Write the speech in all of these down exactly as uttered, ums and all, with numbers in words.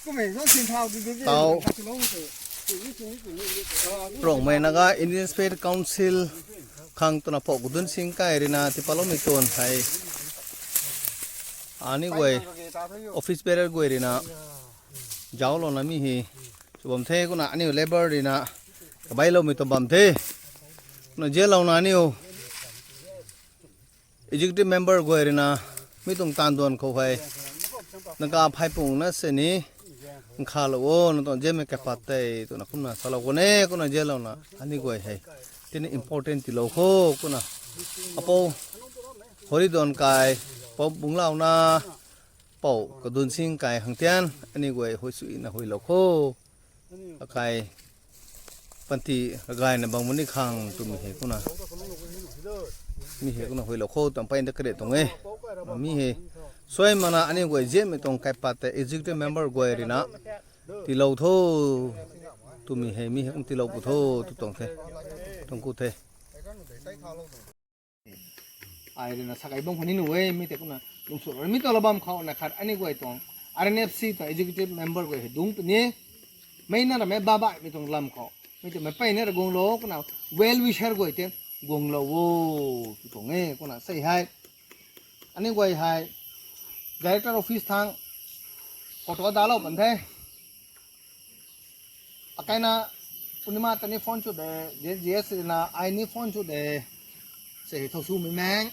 Tau Rongmei Naga Indigenous Faith Council khang twna Pou Kadun Sing kai rina tipaloumei tuang hei, aniu guay office bearer guay rina zauclouna mi hei sw bam the. Kumna aniu labour rina kabailoumei tuang bam the. Kumna zianlouna aniu executive member guay rina mi tuang taanv duan khou hei nang ka phai pung na sini nkhalou o, nang tuang zianmei kapat tei twna kumna salou khou ne. Kumna zianlouna aniu guay hei tini important tiilou kho. Kumna apou Hori Duan kai, Pou Bunglouna, Pou Kadun Sing kai khang tian aniu guay hui suina huilou kho. Akai panty gayna bang mani khang twmei hei kumna, mi hei kumna huilou kho twna mpeyna kariak tuang e. Mi hei suai makna aniu guay zianmei tuang kaipat tei executive member guay rina tiilou tho twmei hei mi hei kum tiilou pu tho tw tuang the. Tuang ku the. Ai rina sakai bam khou ni nu e, mi tei kumna lungsu mi tuang la bam khou na khat aniu guay tuang R N F C tuang executive member guay hei dungc puni. Mei na ra mei babaihmei tuang lam khou mi tei mei peyna ra guanglou kumna well wisher guay tei guanglou o tw tuang e. Kumna sei hei aniu guay hei director office thang photo dalou pan the. Akaina Purnima ta ni phone chu de, G S na ai ni phone chu de. Sei hei Thousumei maeng,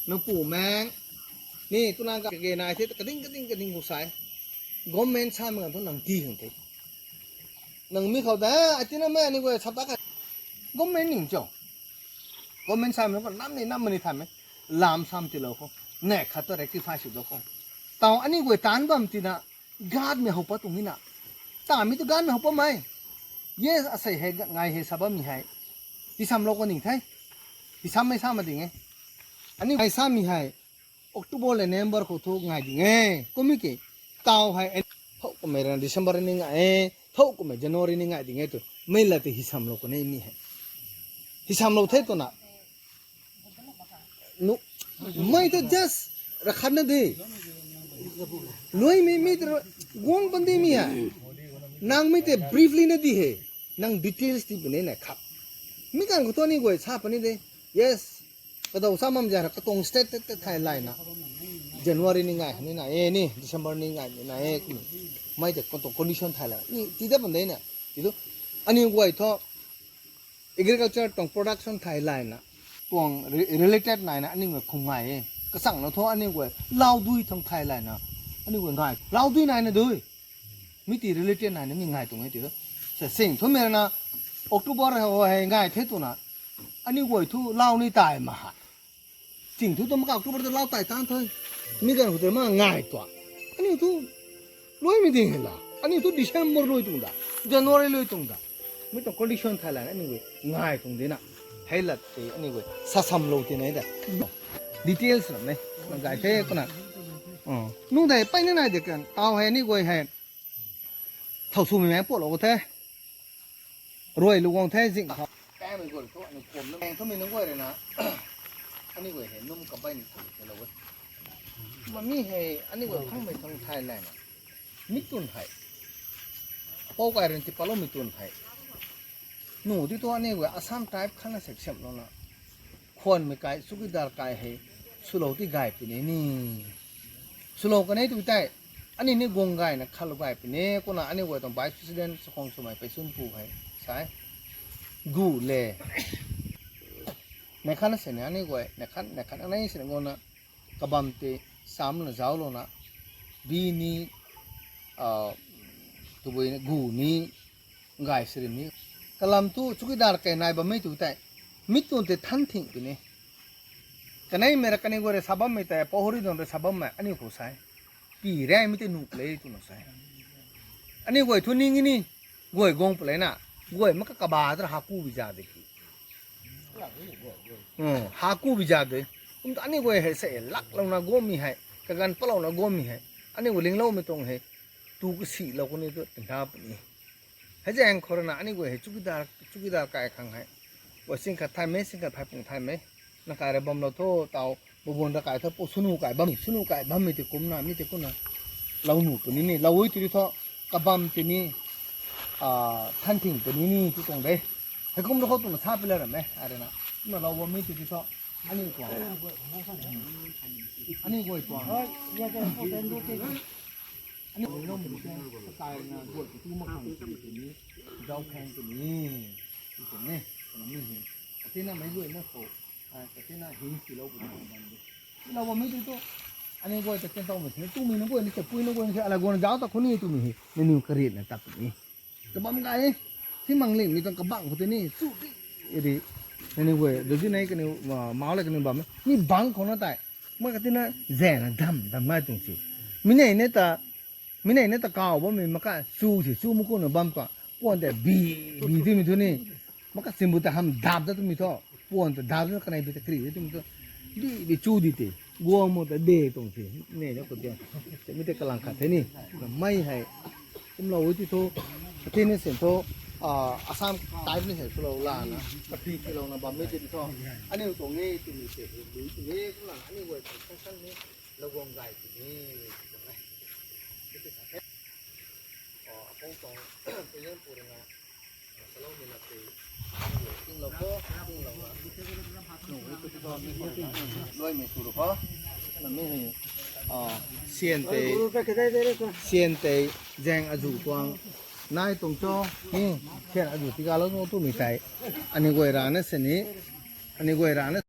Nungpu maeng ni twna kage nai the, kading kading kading khou sai. Government samei ganv thu nang ti khang the. Nang mi khou ta, ai tina mei aniu guay sap ta kha. Government ning cho. Government samei khou nam ni nam mani thaymei. Lam sam tiilou khou, nek khat tu rectify sw dou khou. Tau aniu guay taanc bam tina Godmei how pat tuang e na. Tamei tu Godmei how patmei. Yes, asei hei ngai hei sa bammei hei hisamlou khou ning the. Hisammei sa mak ding e. Aniu ngai samei hei October le November khou thu ngai ding e. Kummei ki tau hei thow kummei rana December ni ngai e, thow kummei January ni ngai ding e tw mei la tei hisamlou khou ni mi hei hisamlou the twna. Nu, mei ta just rakhatna de. Luaimei mi ta guang pan de mi hei. Nang mi tei briefly na di hei. Nang details ti puni na khat. Mi kan khou thu aniu guay sa puni de. Yes. Kadaw sa mam za ra katuang state tei tei thai layna January ni ngai ni na e ni, December ni ngai ni na e kumna. Mei tei katuang condition thai lay ni ti dat pan de na. Ti tu aniu guay thu agriculture tuang production thai layna tuang re-, related naina aniu guay khum ngai e. Kachangna thu aniu guay laudui tuang thai layna aniu guay ngai. Laudui naina dui. Mi ti related naina mi ngai tuang e ti tu. Sa sing thu mei rana October hei ngai the twna aniu guay thu lau ni tai ma ha. Ching thu tu maka October ta lau tai tan thu. Mi kan khou tei ma ngai tua. Aniu thu luaimei ding hei la. Aniu thu December lui tuang da. January lui tuang da. Mi tuang condition thai layna aniu guay ngai tuang de na. Hei lat tei aniu guay sa samlou ti na da. Details ram ne. Nang gay the kumna. Nung dei peyna nai de kan. Tau hei aniu guay hei Thousumei maeng patlou the. Ruailou guang the zing khou. Kaimei guay thu aniu kuam na maeng thumei nunc guay rui na. Aniu guay hei num kabei ni thang helou e. Mami hei aniu guay khangmei thang thai layna. Mi twn hei. Pou kai rui tipaloumei twn hei. Nu di tu aniu guay Assam tribe khang na sek siamlouna. Khwanmei kai, chowkidar kai hei, swlou ti gay puni ni. Swlou kanei tu tei, aniu ni guang gayna khatlou gay puni, kumna aniu guay tuang vice president chakhwang swmei Peichunpu hei, sai. Gu le. Neih khat na sini aniu guay, neih khat, neih khat anei sini guangna, kabam tei, samna zauclouna, bi ni, ah, tabui ni, gu ni, gay siri ni. Kalam thu chowkidar kai nai bammei tu tei, mi twn tei than thing puni. Kaneimei ra kaniw guay rui sa bammei tei, Pou Hori Duan rui sa bammei, aniu khou sai. Pi rei mi tei nuh le twna sai. Aniu guay thu ning ni, guay guang paleina, guay maka kaba tra haku bi za de ki. Haku bi za de. Kum ta aniu guay hei sei laklouna guangmei hei, kaganv patlouna guangmei hei, aniu guay lingloumei tuang hei, tu kasilou kani tu tinda puni. Hei zaeng khou rui na aniu guay hei chowkidar, chowkidar kai khang hei. Guay sing khat thaymei, sing khat phai pung thaymei. Na kai ra bamlou tho, tau, bubun ra kai tho, pu sunu kai bam, sunu kai bammei tei kumna, mi tei kumna. lou nu puni ni, lou ui tu di thu, kabam tini, ah, than thing puni ni tu tuang de. Heikum rui khou tuang sa pila ram e, ai rui na. Kumna lou bam mi tu di thu, ani tuang. Ani guay tuang. Ani lou mi tu, tai na guay tu tu mak khang tu ni, dau khang tu ni. Tu tuang e, kana mi hi. Atina mei guay na khou, ah, atina hin si lou bu na bam de. Lou bam mi tu tu, ani guay ta ken tau mei si, tu mi na guay ni chapui na guay ni si, ala guay na zau ta khou ni tu mi hi, nangniw karit na tap ni. Kabam gay e, si mang ling mi tuang kabang khou tu ni, chu di, e di, nangniw guay, do di nai kaniw, ah, mau le kaniw bam e, mi bang khou na tai, ma katina, zen na dam, dam nai tuang si. Mi nei ne ta, mi nei ne ta kaw bam mi maka, chu si, chu mu ku na bam ka, puan te bi, bi di mi tu ni, maka simbu ta ham dap da tu mi thu, puan ta dap da kanei bi ta kri di tu mi thu, bi, bi chu di te, guang mo ta de tuang si, nei na khou te, mi te kalang khat the ni, na mei hei, kum lou ti thu, kati ni sin thu, ah, Assam type ni hei swlou la na, kapi kilou na bam ni ti thu, aniu tuang ni tu ni se, tu ni, tu ni, kum lang, aniu guay tu, sang sang ni, lou guang gay tu ni, tu ni. Ti ti sa the. Ah, apong tuang, tu ni pu rui na, salou ni la ti, ting lou ko, ting lou la. Nung ni tu ti thu, mi ko, loi mi tu ru ko. Na mi hei, ah, sian te, sian te, zang azu tuang, nai tuang cho, hmm, sian azu ti ga lou tuang tu mi tai. Ani guay ra na se ni, ani guay ra na